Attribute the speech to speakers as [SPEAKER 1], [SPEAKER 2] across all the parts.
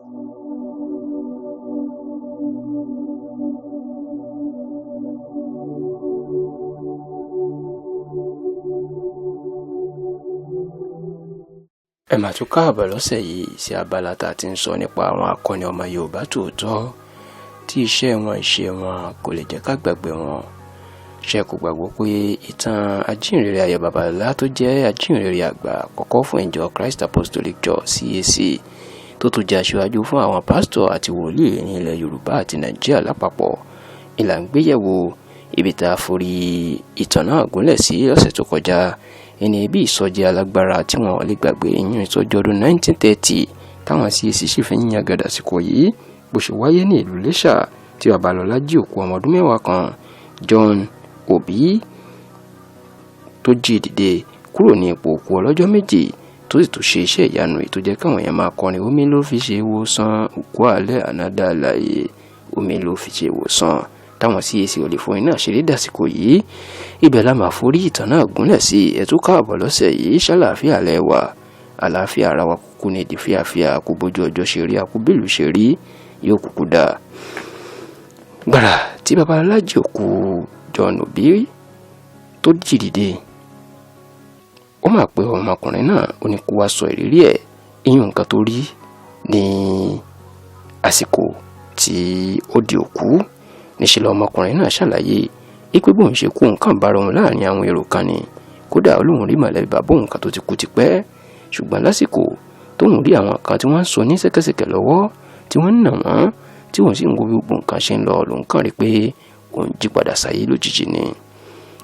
[SPEAKER 1] Ẹ mà tún káàbọ̀ lọ́sẹ̀ yìí sí abala tá a ti ń sọ nípa àwọn akọni ọmọ Yorùbá tòótọ́ tí iṣẹ́ wọn ìṣe wọn kò lè jẹ́ ká gbàgbé wọn. Ṣé kò gbàgbọ́ pé ìtàn ajínrere Ayọ̀ Babalọ́lá tó jẹ́ ajínrere àgbà àkọ́kọ́ fún ìjọ Christ Apostolic Church CAC tó tún jẹ́ aṣíwájú fún àwọn pásítọ̀ àti wòlíì ní ilẹ̀ Yorùbá àti Nàìjíríà lápapọ̀ ìlà ń gbéyẹ̀wò ibi tá a forí ìtàn náà gúnlẹ̀ sí lọ́sẹ̀ tó kọjá ẹni bí ìsọjí alágbára tí wọn ò lè gbàgbé ìyún ìsọjí ọdún 1930 táwọn CAC sì fi ń yan gàdà síkò yìí bó ṣe wáyé ní ìlú Iléṣà tí Babalọ́lá jí òkú ọmọ ọdún 10 kan John Obi tó jí dìde kúrò ní ipò òkú ọlọ́jọ́ 2 tó sì tún ṣe iṣẹ́ ìyanu èyí tó jẹ́ káwọn èèyàn máa kọrin omi ló fi ṣe ìwòsàn òkú alẹ́ ànádà láàyè omi ló fi ṣe ìwòsàn táwọn CAC ò lè fún iná ṣeré dàsìkò yìí. Ibẹ̀ la máa forí ìtàn náà gúnlẹ̀ sí. Ẹ tún káàbọ̀ lọ́sẹ̀ yìí, ṣàlàáfíà lẹ́wà, àlàáfíà ara wa kúkú ní ìdí fíafíà, kó bójú ọjọ́ ṣe rí, àkó bílù ṣe rí, yóò kúkú dáa. Gbàrà tí Babalọ́lá jí òkú John Obi tó jí dìde, ó máa pe ọmọkùnrin náà, ó ní kó wá sọ ìrírí ẹ̀, iyùn nǹkan tó rí ní àsìkò tí ó di òkú. Níṣẹ́ lọmọkùnrin náà ṣàlàyé ipe bóun ṣe kú nǹkan bára òun láàrin àwọn èrò kan ni, kódà olóhùn rí mọ̀lẹ́bí bàbá òun kan tó ti kú tipẹ́, ṣùgbọ́n lásìkò tóun rí àwọn kan tí wọ́n ń sọ ní ṣẹ́kẹ́ṣẹkẹ̀ lọ́wọ́ tí wọ́n ń nà wọ́n tí wọ́n sì ń wo gbogbo nǹkan ṣe ń lọ, lòun kàn rí pé òun jí padà sáyé lójijì ni.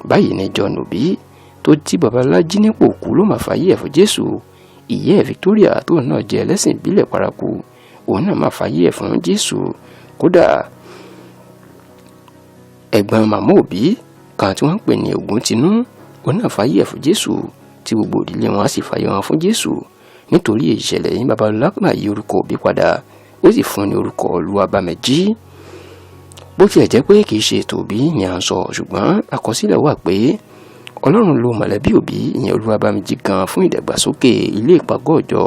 [SPEAKER 1] Báyìí ni John Obi tó tí Babalọ́lá jí nípò òkú ló máa fàyè ẹ̀ fún Jésù. Ìyá ẹ̀ Victoria tóun náà jẹ́ ẹlẹ́sìn ìbílẹ̀ paraku, òun náà máa fàyè ẹ̀ fún Jésù. Kódà ẹ̀gbọ́n màmá Òbí kan tí wọ́n ń pè ní Ògúntinú, òun náà fàyè ẹ̀ fún Jésù, tí gbogbo ìdílé wọn á sì fàyè wọn fún Jésù. Nítorí ìṣẹ̀lẹ̀ yìí Babalọ́lá máa yí orúkọ Òbí padà, ó sì fún ní orúkọ Olúwabámẹjí. Bó tilẹ̀ jẹ́ pé kì í ṣe ètò Òbí ni à ń sọ, ṣùgbọ́n àkọsílẹ̀ wà pé Ọlọ́run lo mọ̀lẹ́bí Òbí ìyẹn Olúwabámẹjí gan fún ìdàgbàsókè ilé ìpàgọ́ ìjọ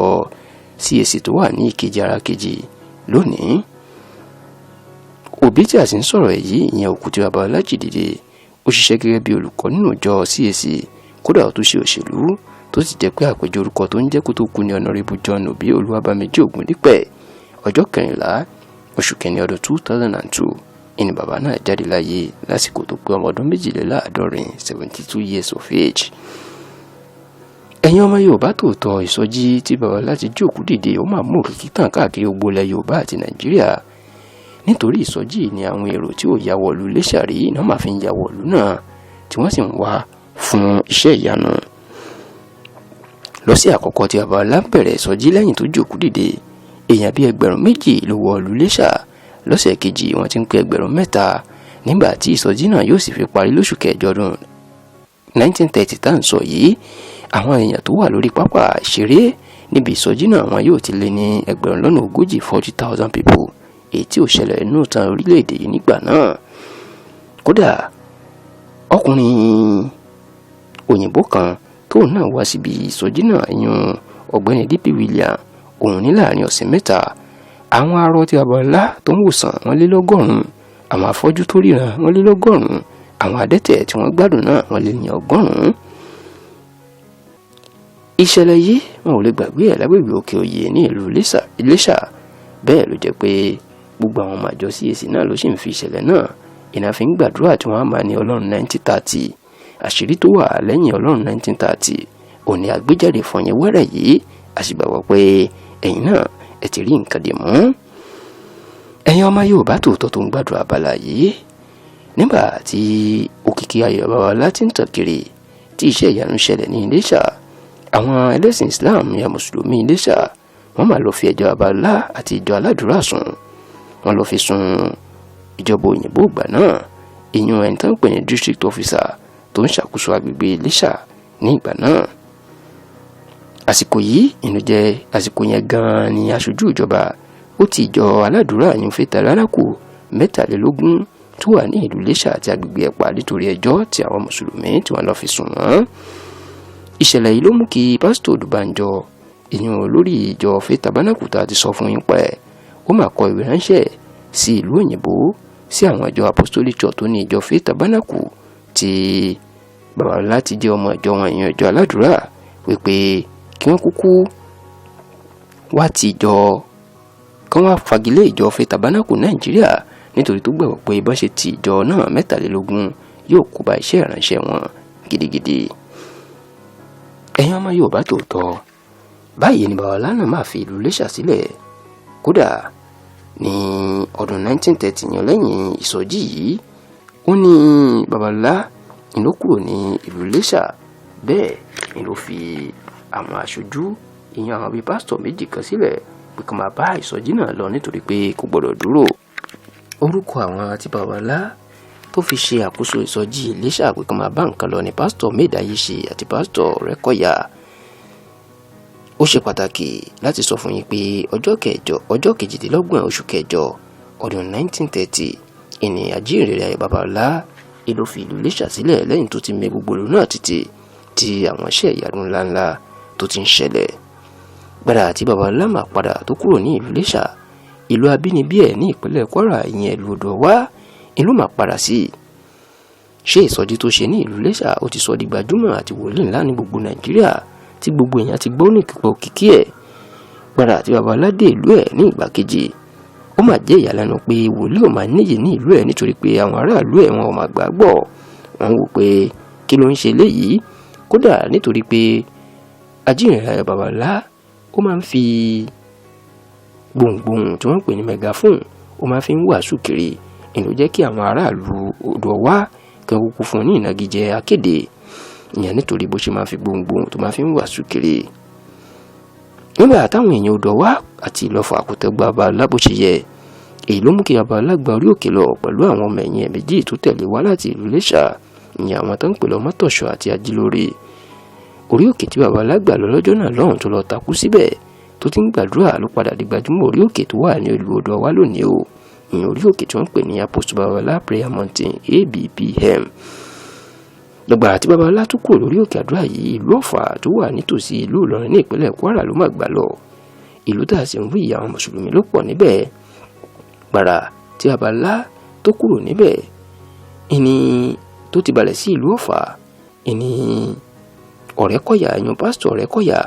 [SPEAKER 1] CAC tó wà ní ìkejì arákejì lónìí. Òbí tí a sì ń sọ̀rọ̀ èyí ìyẹn òkú tí Babalọ́lá jí dìde, ó ṣiṣẹ́ gẹ́gẹ́ bí olùkọ́ nínú ìjọ CAC, kódà ó tún ṣe òṣèlú, tó sì jẹ́ pé àpèjẹ orúkọ tó ń jẹ́ kó tó kú ní Honorable John Obi Olúwabámẹjí Ògúndípẹ̀. Ọjọ́ 14 oṣù kìíní ọdún 2002 ìní bàbá náà jáde láyé lásìkò tó pé ọmọ ọdún 72, 72 years of age. Ẹ̀yin ọmọ Yorùbá tòótọ́, ìsọjí tí Babalọ́lá ti jí òkú dìde ó máa mú òkìkí tàn káàkiri gbogbo ilẹ̀ Yorùbá àti Nàìjíríà. Nítorí ìsọjí ni àwọn èrò tí ò ya wọ̀lú Iléṣà rí náà máa fi ń ya wọ̀lú náà, tí wọ́n sì ń wá fún iṣẹ́ ìyanu. Lọ́sẹ̀ àkọ́kọ́ tí Babalọ́lá bẹ̀rẹ̀ ìsọjí lẹ́yìn tó jí òkú dìde, èèyàn bíi 2,000 ló wọ̀lú Iléṣà. Lọ́sẹ̀ kejì wọ́n ti ń pé 3,000, nígbà tí ìsọjí náà yóò sì fi parí lóṣù kẹjọ ọdún 1930 tá à ń sọ yìí, àwọn èèyàn tó wà lórí pápá ìṣeré níbi ìsọjí náà wọn yóò ti lé ní 40,000, 40,000 people, èyí tí ò ṣẹlẹ̀ nínú ìtàn orílẹ̀-èdè yìí nígbà náà. Kódà ọkùnrin òyìnbó kan tóun náà wá síbi ìsọjí náà, ìyún ọ̀gbẹ́ni D.P. William, òun ní láàrin ọ̀sẹ̀ 3 àwọn arọ tí Babalọ́lá tó ń wòsàn wọ́n lé 100, àwọn afọ́jú tó ríran wọ́n lé 100, àwọn adẹ́tẹ̀ tí wọ́n gbádùn náà wọ́n lé ní 100. Ìṣẹ̀lẹ̀ yìí wọn ò lè gbàgbé ẹ̀ lágbègbè Òkè Òyè ní ìlú Iléṣà. Bẹ́ẹ̀ ló jẹ́ pé gbogbo àwọn ọmọ àjọ CAC náà ló sì ń fi ìṣẹ̀lẹ̀ náà iná fi ń gbàdúrà tí wọ́n á máa ní Ọlọ́run 1930. Àṣírí tó wà lẹ́yìn Ọlọ́run 1930 òní àgbéjáde fún yẹn wẹ́rẹ̀ yìí, a sì gbàgbọ́ pé ẹ̀yin náà ẹ ti rí nǹkan dì mú. Ẹ̀yin ọmọ Yorùbá tòótọ́ tó ń gbàdúrà abala yìí, nígbà tí òkìkí Ayọ̀ Babalọ́lá ti ń tàn kiri tí iṣẹ́ ìyanu ṣẹlẹ̀ ní Iléṣà, àwọn ẹlẹ́sìn Islam ya mùsùlùmí Iléṣà wọ́n máa lọ fi ẹjọ́ Babalọ́lá àti ìjọ aládùúrà sùn. Wọ́n lọ fi sùn ìjọba òyìnbó ìgbà náà, ìyún ẹni tó ń pè ní district officer tó ń ṣàkóso agbègbè Iléṣà ní ìgbà náà. Àsìkò yìí inú jẹ́ àsìkò yẹn gan-an ni aṣojú ìjọba ó ti ìjọ aládùúrà yìí Faith Tabernacle 23 tó wà ní ìlú Iléṣà àti agbègbè Ẹ̀pà nítorí ẹjọ́ tí àwọn mùsùlùmí tí wọ́n lọ fi sùn wọ́n. Ìṣẹ̀lẹ̀ yìí ló mú kí pásítọ̀ Odùbánjọ, ìyún olórí ìjọ Faith Tabernacle tá a ti sọ fún yín pẹ́, Ó mà kọ ìwé ránṣẹ́ sí ìlú òyìnbó, sí àwọn ìjọ Apostolic Church tó ní ìjọ Faith Tabernacle tí Babalọlá ti jẹ́ ọmọ ìjọ wọn, ìyẹn ìjọ aládùúrà, wípé kí wọ́n kúkú wá ti ìjọ, kí wọ́n fagilé ìjọ Faith Tabernacle Nàìjíríà, nítorí tó gbàgbọ́ pé bá ṣe ti ìjọ náà 23 yóò kó bá iṣẹ́ ìránṣẹ́ wọn gidigidi. Ẹ̀yin ọmọ Yorùbá tòótọ́, báyìí ni Babalọlá náà máa fi ìlú Iléṣà sílẹ̀. Kódà ní ọdún 1930 yẹn, lẹ́yìn ìsọjí yìí, ó ní Babalọlá ló kúrò ní ìlú Iléṣà. Bẹ́ẹ̀ ni ló fi àwọn aṣojú, ìyẹn àwọn bíi pásítọ̀ méjì kan sílẹ̀, pé kó máa bá ìsọjí náà lọ, nítorí pé kò gbọdọ̀ dúró. Orúkọ àwọn tí Babalọlá tó fi ṣe àkóso ìsọjí Iléṣà pé kó máa bá nǹkan lọ ní Pásítọ̀ Médàyéṣe àti Pásítọ̀ Rẹ́kọ̀yà. Ó ṣe pàtàkì láti sọ fún yín pé ọjọ́ kẹjọ, ọjọ́ 28 oṣù kẹjọ ọdún 1930 ìní Ajíhìnrere Ayọ̀ Babalọlá ló fi ìlú Iléṣà sílẹ̀, lẹ́yìn tó ti mì gbogbo ìlú náà títì tí àwọn iṣẹ́ ìyanu ńláńlá tó ti ń ṣẹlẹ̀. Gbàrà tí Babalọlá máa padà tó kúrò ní ìlú Iléṣà, ìlú abínibí ẹ̀ ní ìpínlẹ̀ Kwara, ìyẹn ìlú Odò Ọwá, ìlú máa padà sí. Ṣé ìsọjí tó ṣe ní ìlú Iléṣà ó ti sọ di gbajúmọ̀ àti wòlíì ńlá ní gbogbo Nàìjíríà, tí gbogbo èèyàn ti gbọ́ ní kíkọ́ òkìkí ẹ̀. Gbàrà tí Babalọlá dé ìlú ẹ̀ ní ìgbà kejì, ó mà jẹ́ ìyàlẹ́nu pé wòlíì ò máa níyì ní ìlú ẹ̀, nítorí pé àwọn aráàlú ẹ̀ wọn ò máa gbàgbọ́. Wọn wò pé kí ló ń ṣe léyìí? Kódà nítorí pé Ajíhìnrere Ayọ̀ Babalọlá ó máa ń fi gbohùngbohùn tí wọ́n ń pè ní megaphone, ó máa fi ń wàásù kiri, ìlú jẹ́ kí àwọn aráàlú Odò Ọwá kí wọ́n kúkú fún un ní ìnagijẹ akéde, ìyẹn nítorí bó ṣe máa fi gbohùngbohùn tó máa fi ń wàásù kiri. Nígbà táwọn èèyàn Odò Ọwá àti Ìlọ́fà kò tẹ́ gba Babalọlá bó ṣe yẹ, èyí ló mú kí Babalọlá gba orí òkè lọ pẹ̀lú àwọn ọmọ ẹ̀yìn ẹ̀ méjì tó tẹ̀lé wá láti ìlú Iléṣà, ìyẹn àwọn tó ń pè lọ́mọ́tọ̀ṣọ́ àti Ajílórí. Orí òkè tí Babalọlá gbà lọ lọ́jọ́ náà lọ́hùn tó lọ takú síbẹ̀ tó ti ń gbàdúrà ló padà di gbajúmọ̀ orí òkè tó wà ní ìlú Odò Ọwá lónìí o, ìyẹn orí òkè tí wọ́n ń pè ní Apostle Babalọlá Prayer Mountain, ABPM. Lọ́gbà tí Babalọlá tún kúrò lórí òkè àdúrà yìí, ìlú Ọ̀fà tó wà nítòsí ìlú Ìlọrin ní ìpínlẹ̀ Kwara ló má gbà lọ. Ìlú tá a sì ń wí, àwọn mùsùlùmí ló pọ̀ níbẹ̀. Gbàrà tí Babalọlá tó kúrò níbẹ̀, ìní tó ti balẹ̀ sí ìlú Ọ̀fà, ìní Ọ̀rẹ́kọ̀yà, ìyẹn pásítọ̀ Ọ̀rẹ́kọ̀yà,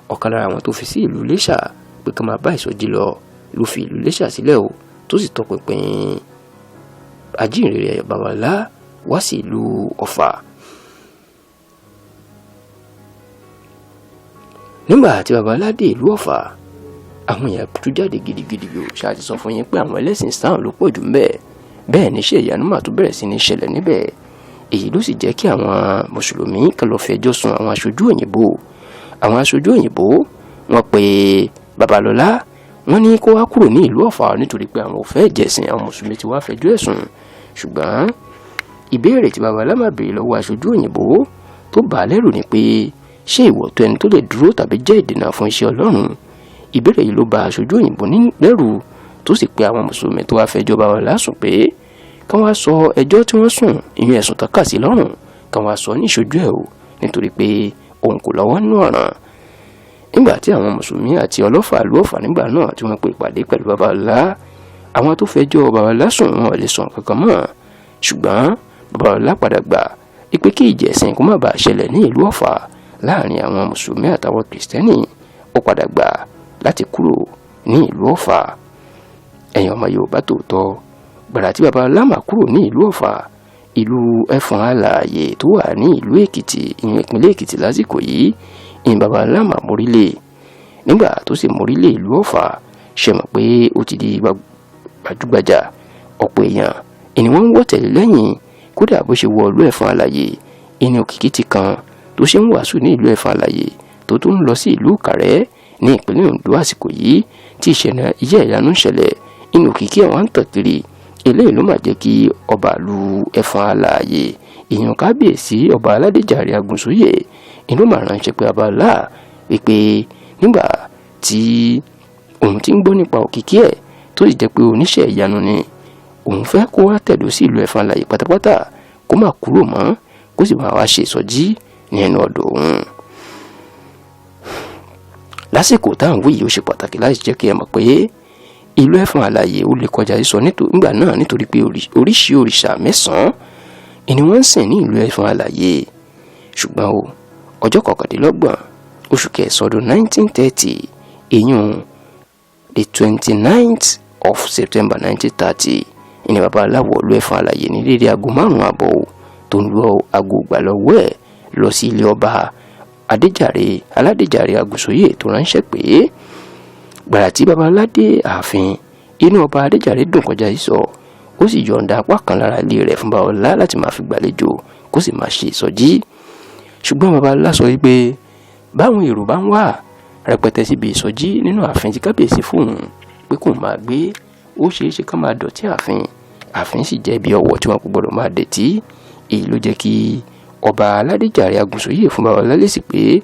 [SPEAKER 1] ọ̀kan lára àwọn tó fi sí ìlú Iléṣà pé ká máa bá ìsọjí lọ, ló fi ìlú Iléṣà sílẹ̀ o, tó sì tọpinpin Ajíhìnrere Ayọ̀ Babalọlá wá sí ìlú Ọ̀fà. Nígbà tí Babalọlá dé ìlú Ọ̀fà, àwọn èèyàn tú jáde gidigidi. O ṣáà ti sọ fún yín pé àwọn ẹlẹ́sìn Islam ló pọ̀ jù ńbẹ̀. Bẹ́ẹ̀ ni iṣẹ́ ìyanu mà tún bẹ̀rẹ̀ sí ní ṣẹlẹ̀ níbẹ̀. Èyí ló sì jẹ́ kí àwọn mùsùlùmí kan lọ fẹjọ́ sùn àwọn aṣojú òyìnbó. Àwọn aṣojú òyìnbó wọ́n pe Babalọlá, wọ́n ní kó wá kúrò ní ìlú Ọ̀fà, nítorí pé àwọn ò fẹ́ ìjẹ̀sìn, àwọn mùsùlùmí ti wá fẹjọ́ ẹ̀sùn. Ṣùgbọ́n ìbéèrè tí Babalọlá máa béèrè lọ́wọ́ aṣojú òyìnbó tó bà á lẹ́rù ni pé, ṣé ìwọ tó ẹni tó lè dúró tàbí jẹ́ ìdènà fún iṣẹ́ Ọlọ́run? Ìbéèrè yìí ló bà aṣojú òyìnbó lẹ́rù, tó sì pe àwọn mùsùlùmí tó wá fẹjọ́ Babalọlá sùn pé kí wọ́n sọ ẹjọ́ tí wọ́n sùn, ìyẹn ẹ̀sùn tó kà sí lọ́rùn, kí wọ́n sọ ní ìṣojú ẹ̀ o, nítorí pé òun kò lọ́wọ́ nínú ọ̀ràn. Nígbà tí àwọn mùsùlùmí àti ọlọ́fà ìlú Ọ̀fà nígbà náà tí wọ́n pe ìpàdé pẹ̀lú Babalọlá, àwọn tó fẹjọ́ Babalọlá sùn wọn ò lè sọ nǹkan kan mọ́. Ṣùgbọ́n Babalọlá padà gbà pé kí ìjẹ̀sìn kó má bàa ṣẹlẹ̀ ní ìlú Ọ̀fà láàrin àwọn mùsùlùmí àtàwọn kìrìsìtẹ́nì, ó padà gbà láti kúrò ní ìlú Ọ̀fà. Ẹ̀yin ọmọ Yorùbá tòótọ́, gbàrà tí Babalọlá máa kúrò ní ìlú Ọ̀fà, ìlú Ẹfọ̀n Alààyè tó wà ní ìlú Èkìtì, ìyẹn ìpínlẹ̀ Èkìtì lásìkò yìí, ìyẹn Babalọlá máa mórílẹ̀. Nígbà tó sì mórílẹ̀ ìlú Ọ̀fà, ṣe mọ̀ pé ó ti di gbajúgbajà, ọ̀pọ̀ èèyàn ìní wọ́n ń wọ́ tẹ̀lé lẹ́yìn. Kódà bó ṣe wọ ìlú Ẹfọ̀n Alààyè, ìní òkìkí ti kan tó ṣe ń wàásù ní ìlú Ẹfọ̀n Alààyè tó tún ń lọ sí ìlú Ìkàrẹ́ ní ìpínlẹ̀ Oǹdó àsìkò yìí, tí ìṣẹ̀lẹ̀ iṣẹ́ ìyanu ń ṣẹlẹ̀, inú òkìkí àwọn ń tàn kiri. Eléyìí ló máa jẹ́ kí ọba ìlú Ẹfọ̀n Alààyè, ìyẹn kábíyèsí Ọba Aládéjàre Agùnsóyè, inú máa ránṣẹ́ pé Babalọlá wípé nígbà tí òun ti ń gbọ́ nípa òkìkí ẹ̀, tó sì jẹ́ pé oníṣẹ́ ìyanu ni, òun fẹ́ kó wá tẹ̀dó sí ìlú Ẹfọ̀n Alààyè pátápátá, kó má kúrò mọ́, kó sì máa wá ṣe ìsọjí ní ẹnu ọ̀dọ̀ òun. Lásìkò táwọn wí yìí, ó ṣe pàtàkì láti jẹ́ kí ẹ mọ̀ pé Ìlú Ẹ̀fọ̀n Alàyè ó lè kọjá sísọ nígbà náà, nítorí pé oríṣi òrìṣà mẹ́sàn-án ni wọ́n ń sìn ní ìlú Ẹ̀fọ̀n Alàyè. Ṣùgbọ́n o, ọjọ́ 29 oṣù kẹsàn-án ọdún 1930, ìyún the 29th of September 1930, ìní babaláwo ìlú Ẹ̀fọ̀n Alàyè ní dédé aago 5:30 tó ń lọ aago ìgbàlọ́wọ́ ẹ̀ lọ sí ilé ọba Adéjàre Aládéjàre Agùsóyè tó ránṣẹ́ pé gbàrà tí babalá dé ààfin, inú ọba Adéjàre dùn kọjá sísọ. Ó sì yọ̀ǹda apá kan lára ilé rẹ̀ fún babalá láti máa fi gbàlejò, kó sì máa ṣe ìsọjí. Ṣùgbọ́n babalá sọ wípé báwọn èrò bá ń wà rẹpẹtẹ síbi ìsọjí nínú ààfin tí kábíyèsí fóun pé kóun máa gbé, ó ṣeé ṣe ká máa dọ̀tí ààfin. Ààfin sì jẹ́ ibi ọ̀wọ̀ tí wọn kò gbọdọ̀ máa dẹ̀tí. Èyí ló jẹ́ kí ọba Aládéjàre Agùnsóyè fún babalá lésì pé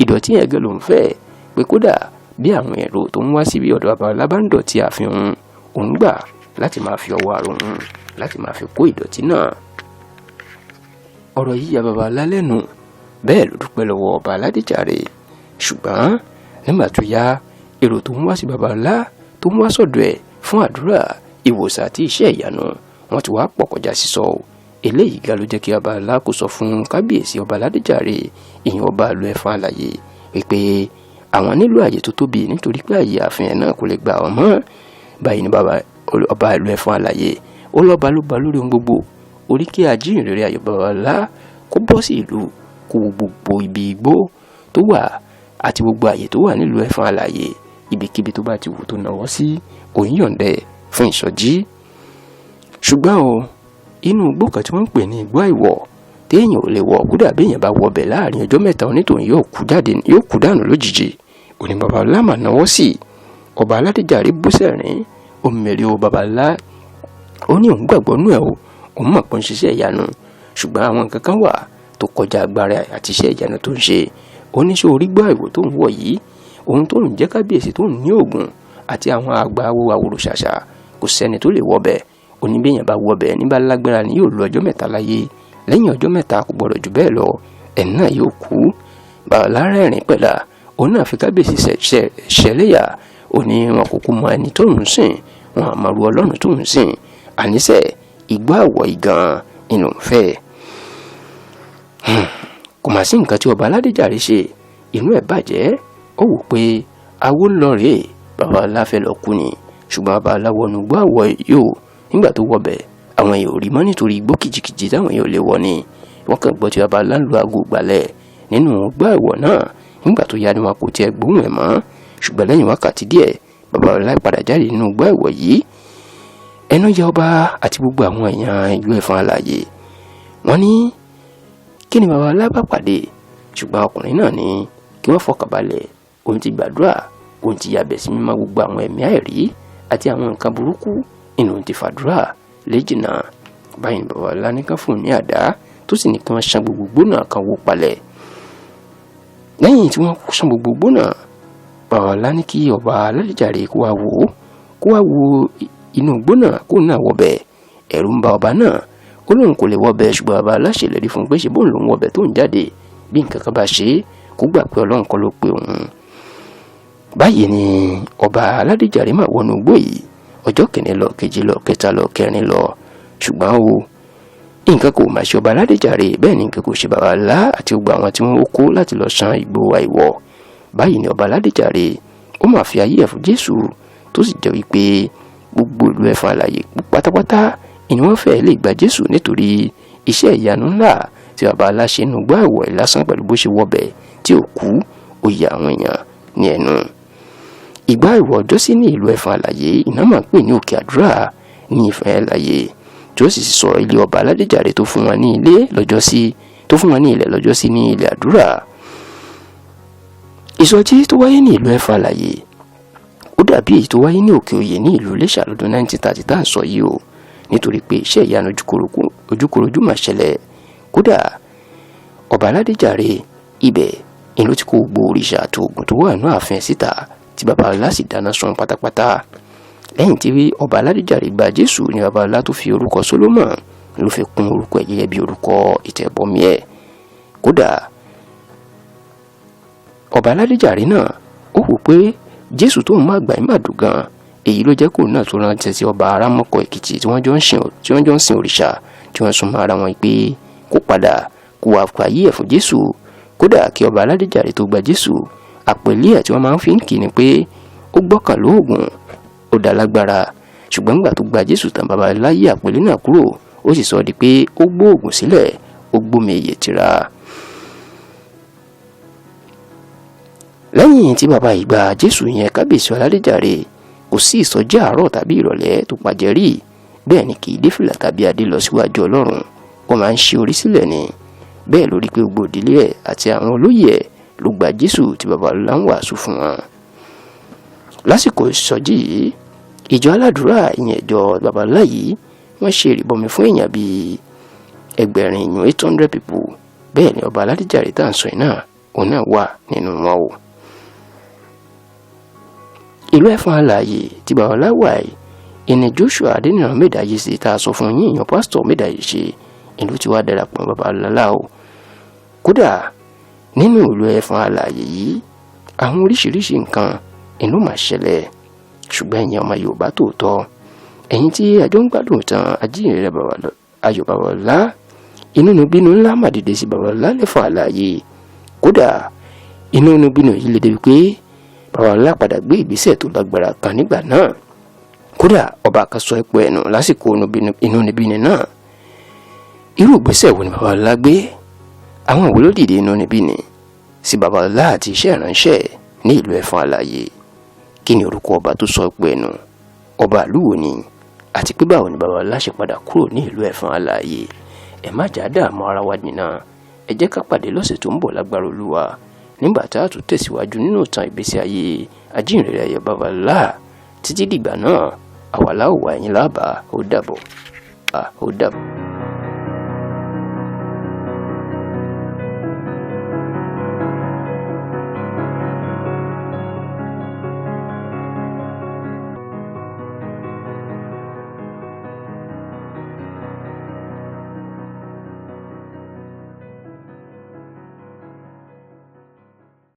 [SPEAKER 1] ìdọ̀tí yẹn gan lòún fẹ́, pé kódà bí àwọn èrò tó ń wá síbi ọ̀dọ̀ babalá bá ń dọ̀tí ààfin òun, òun gbà láti máa fi ọwọ́ ara òun láti máa fi kó ìdọ̀tí náà. Ọ̀rọ̀ yìí ya babalá lẹ́nu, bẹ́ẹ̀ ló dúpẹ́ lọ́wọ́ ọba Aládéjàre. Ṣùgbọ́n nígbà tó yá, èrò tó ń wá sí babalá, tó ń wá sọ̀dọ̀ ẹ̀ fún àdúrà, ìwòsàn àti iṣẹ́ ìyanu, wọ́n ti wá pọ̀ kọjá sísọ o. Eléyìí ga ló jẹ́ kí babalá kó sọ fún kábíyèsí ọba Aládéjàre, ìyẹn ọba ìlú Ẹ̀fọ̀n Alàyè, wípé àwọn nílò àyè tó tóbi, nítorí pé àyè ààfin ẹ̀ náà kò lè gbà wọ́n mọ́. Báyìí ni bàbá ọba ìlú Ẹ̀fọ̀n Alàyè ó lọ́ba ló ba lórí ohun gbogbo, orí kí ajínrere Ayọ̀ Babalọ́lá kó bọ́ sí ìlú, kó wo gbogbo ibi igbó tó wà àti gbogbo àyè tó wà nílùú Ẹ̀fọ̀n Alàyè. Ibikíbi tó bá ti wù tó náwó sí, òun yọ̀ǹdẹ̀ fún ìsọjí. Ṣùgbọ́n o, inú igbó kan tí wọ́n ń pè ní igbó àìwọ̀, téèyàn ò lè wọ̀, kódà béèyàn bá wọbẹ̀ láàrin ọjọ́ 3, onítòun yóò kú jáde, yóò kú dànù lójijì, òní babalá mà náwó sí. Ọba Aládéjàre bú sẹ́rìn, ó mẹ́rin o. Babalá ó ní òun gbàgbọ́ nú ẹ̀ o, òun mọ̀ pé ń ṣiṣẹ́ ìyanu, ṣùgbọ́n àwọn nǹkan kan wà tó kọjá agbára àti iṣẹ́ ìyanu tó ń ṣe. Oníṣẹ́ orí gbọ́ àìwò tó ń wọ̀ yìí, òun tó ń jẹ́ kábíyèsí tó ń ní oògùn àti àwọn àgbà awo àwòrò ṣàṣà, kò sẹ́ni tó lè wọbẹ̀. Oníbẹ̀yàn bá wọbẹ̀ níbà lágbára ni yóò lo ọjọ́ 3 láyé. Lẹ́yìn ọjọ́ 3, kò gbọ́dọ̀ jù bẹ́ẹ̀ lọ, ẹ̀ náà yóò kú. Babalá rẹ́rìn pẹ̀lá, òun náà fi kábíyèsí ṣẹlẹ́yà. Ó ní wọn kò kú mọ ẹni tó ń sìn, wọn àmọ̀rú ọlọ́run tó ń sìn. Àníṣe igbó àwọ̀ ìgàn inú ń fẹ́. Kò mà sí nǹkan tí ọba Aládéjàre ṣe, inú ẹ̀ bàjẹ́. Ó wò pé awo ń lọ rèé, babalá fẹ́ lọ kú ni. Ṣùgbọ́n babalá wọnú igbó àwọ̀ yóò. Nígbà tó wọbẹ̀, àwọn èèyàn ò rí mọ́, nítorí igbó kìjikìji táwọn èèyàn ò lè wọ ni. Wọ́n kàn gbọ́ tí babalá ń lo aago ìgbàlẹ̀ nínú igbó àwọ̀ náà. Nígbà tó yá ni wọn kò tiẹ̀ gbóhùn ẹ̀ mọ́. Ṣùgbọ́n lẹ́yìn wákàtí díẹ̀, babalá padà jáde nínú igbó àwọ̀ yìí. Ẹnu ya ọba àti gbogbo àwọn èèyàn ìlú Ẹ̀fọ̀n Alàyè. Wọ́n ní kí ni babalá bá pàdé? Ṣùgbọ́n ọkùnrin náà ní kí wọ́n fọkànbalẹ̀, òun ti gbàdúrà, òun ti yàbẹ̀ sí mímọ́ gbogbo àwọn ẹ̀mí àìrí àti àwọn nǹkan burúkú inú òun ti fàdúrà léjìnà. Báyìí ni babalá ní kán fún un ní àdá, tó sì ní kí wọ́n ṣan gbogbo gbóná kan wó palẹ̀. Lẹ́yìn tí wọ́n ṣan gbogbo gbóná, babalá ní kí ọba Aládéjàre kó wá wò ó, kó wá wo inú gbóná, kó náà wọbẹ̀. Ẹ̀rù ń ba ọba náà, ó lóun kò lè wọbẹ̀. Ṣùgbọ́n babalá ṣèlérí fún un pé ṣe bóun lòún wọbẹ̀ tó ń jáde, bí nǹkan kan bá ṣe é, kó gbà pé ọlọ́run kọ́ ló pe òun. Báyìí ni ọba Aládéjàre máa wọnú igbó yìí. Ọjọ́ kìíní lọ, kejì lọ, kẹta lọ, kẹrin lọ. Ṣùgbọ́n o, nǹkan kò má ṣe ọba Aládéjàre, bẹ́ẹ̀ ni nǹkan kò ṣe babalá àti gbogbo àwọn tí wọ́n kó láti lọ san igbó àìwọ̀. Báyìí ni ọba Aládéjàre ó máa fi ayé ẹ̀ fún Jésù, tó sì jẹ́ wípé gbogbo ìlú Ẹ̀fọ̀n Alàyè pátápátá ni wọ́n fẹ́ lè gba Jésù, nítorí iṣẹ́ ìyanu ńlá tí babalá ṣe nínú igbó àìwọ̀ lásán pẹ̀lú bó ṣe wọbẹ̀ tí ò kú, ó ya àwọn èèyàn ní ẹnu. Ìgbà àìwọ̀ ọjọ́ sí ní ìlú Ẹ̀fọ̀n Alàyè iná máa ń pè ní Òkè Àdúrà ní Ẹ̀fọ̀n Alàyè, tí ó sì sọ ilé ọba Aládéjàre tó fún wọn ní ilé lọ́jọ́sí, tó fún wọn ní ilẹ̀ lọ́jọ́sí ní ilẹ̀ àdúrà. Ìsọjí tó wáyé ní ìlú Ẹ̀fọ̀n Alàyè ó dàbí èyí tó wáyé ní Òkè Òyè ní ìlú Iléṣà lọ́dún 1930 tá à ń sọ yìí o, nítorí pé iṣẹ́ ìyanu ojúkorojú mà ṣẹlẹ̀. Kódà ọba Aládéjàre ibẹ̀ ni ló ti kó gbogbo òrìṣà àti oògùn tó wà nínú ààfin síta, tí babalá sì dáná sun pátápátá. Lẹ́yìn tí ọba Aládéjàre gba Jésù ni babalá tó fi orúkọ Solomon ló fi kún orúkọ ẹ̀ gẹ́gẹ́ bí orúkọ ìtẹ̀bọmi ẹ̀. Kódà ọba Aládéjàre náà ó wò pé Jésù tó ń má gbà ń má dùn gan. Èyí ló jẹ́ kó náà tó ránṣẹ́ sí ọba Arámọ̀kọ Èkìtì tí wọ́n jọ ń sin òrìṣà, tí wọ́n súnmọ́ ara wọn pé kó padà kó wá fàyè ẹ̀ fún Jésù. Kódà kí ọba Aládéjàre tó gba Jésù, àpèlé ẹ̀ tí wọ́n máa ń fi ń kì ní pé ó gbọ́kàn lóògùn, ó dá lágbára. Ṣùgbọ́n nígbà tó gba Jésù tán, bàbá láyé àpèlé náà kúrò, ó sì sọ di pé ó gbóògùn sílẹ̀, ó gbómi ìyè tira. Lẹ́yìn tí bàbá yìí gba Jésù yẹn, kábíyèsí Aládéjàre kò sí ìsọjí àárọ̀ tàbí ìrọ̀lẹ́ tó pàjẹ́ rí. Bẹ́ẹ̀ ni kì í dé fìlà tàbí adé lọ síwájú Ọlọ́run, ó máa ń ṣe orí sílẹ̀ ni. Bẹ́ẹ̀ lórí pé gbogbo ìdílé ẹ̀ àti àwọn olóyè ẹ̀ ló gba Jésù tí Babalọ́lá ń wàásù fún wọn. Lásìkò ìsọjí yìí, ìjọ aládùúrà ìyẹn ìjọ Babalọ́lá yìí wọ́n ṣe ìrìbọmi fún èèyàn bíi ẹgbẹ̀rin èèyàn 800 people. Bẹ́ẹ̀ ni ọba Aládéjàre tá à ń sọ yìí náà, òun náà wà nínú wọn o. Ìlú Ẹ̀fọ̀n Alààyè tí Babalọ́lá wà yìí, ìní Joshua Adéníran Mẹ́dàyé ṣe tá a sọ fún yín, èèyàn pásítọ̀ Mẹ́dàyé ṣe ìlú tí wàá darapọ̀ Babalọ́lá o. Kódà nínú ìlú Ẹ̀fọ̀n Alààyè yìí, àwọn oríṣiríṣi nǹkan inú mà ṣẹlẹ̀. Ṣùgbọ́n ẹ̀yin ọmọ Yorùbá tòótọ́, ẹ̀yin tí àjọ ń gbádùn tán ajíhìnrere Ayọ̀ Babalọ́lá, inúnibínú ńlá mà dìde sí Babalọ́lá lẹ́fọ̀n Alààyè. Kódà inúnibínú yìí lè débi pé Babalọ́lá padà gbé ìgbésẹ̀ tó lágbára kan nígbà náà. Kódà ọba kan sọ ipò ẹnu lásìkò inúnibíni náà. Irú ìgbésẹ̀ wo ni Babalọ́lá gbé? Àwọn wo ló dìde inúnibíni sí Babalọ́lá àti iṣẹ́ ìránṣẹ́ ní ìlú Ẹ̀fọ̀n Alààyè? Kí ni orúkọ ọba tó sọ ipò ẹnu? Ọba ìlú wo ni? Àti pé báwo ni Babalọ́lá ṣe padà kúrò ní ìlú Ẹ̀fọ̀n Alààyè? Ẹ má jà dààmú ara wa jìnnà. Ẹ jẹ́ ká pàdé lọ́sẹ̀ tó ń bọ̀ lágbára Olúwa, nígbà tá a tún tẹ̀síwájú nínú ìtàn ìgbésí ayé ajíhìnrere Ayọ̀ Babalọ́lá. Títí dìgbà náà, àwa la ó wà yín lábàá. Ó dàbọ̀. Ó dàbọ̀.